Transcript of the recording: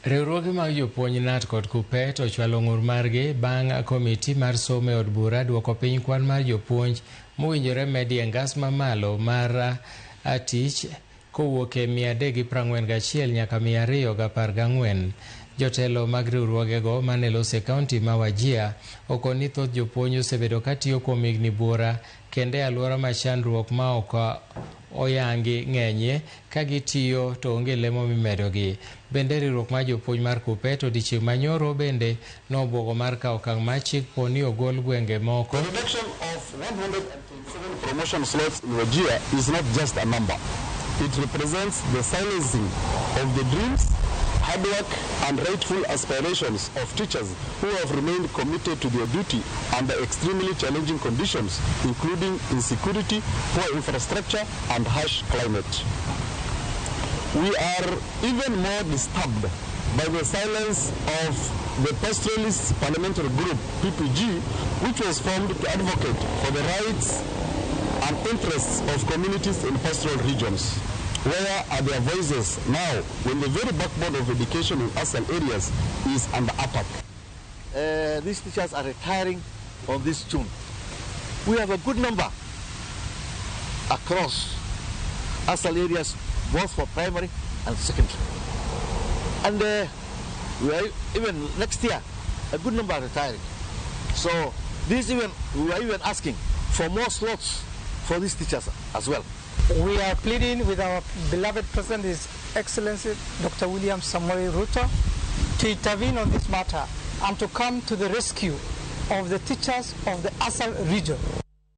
Riwruoge mag jopuonj KNUT kod KUPPET ochwalo ng'ur margi bang' komiti mar somo e od bura duoko piny kwan mar jopuonj mowinjore medi e ngas mamalo mar tich kowuok e 341 nyaka 214. Jotelo mag riwruogego mane loso e kaunti ma Wajir okoni ni thoth jopuonj osebedo katiyo kuom higni buora kendo e alwora ma chandruok ma ok oyangi ng'enyie ka gitiyo to onge lemo mimedogi. Bende riwruok mar jopuonj mar KUPPET odiochieng' manyoro bende nobuogo mar kawo okang' mar chik po ni ogol gwenge moko. The reduction of 127 promotion slots in Wajir is not just a number. It represents the silencing of the dreams, hard work, and rightful aspirations of teachers who have remained committed to their duty under extremely challenging conditions, including insecurity, poor infrastructure, and harsh climate. We are even more disturbed by the silence of the Pastoralist Parliamentary Group, PPG, which was formed to advocate for the rights and interests of communities in pastoral regions. Where are their voices now when the very backbone of education in ASAL areas is under attack? These teachers are retiring on this June. We have a good number across ASAL areas, both for primary and secondary. And we are even next year, a good number are retiring. So this even, we are even asking for more slots for these teachers as well. We are pleading with our beloved President, His Excellency Dr. William Samoei Ruto, to intervene on this matter and to come to the rescue of the teachers of the ASAL region.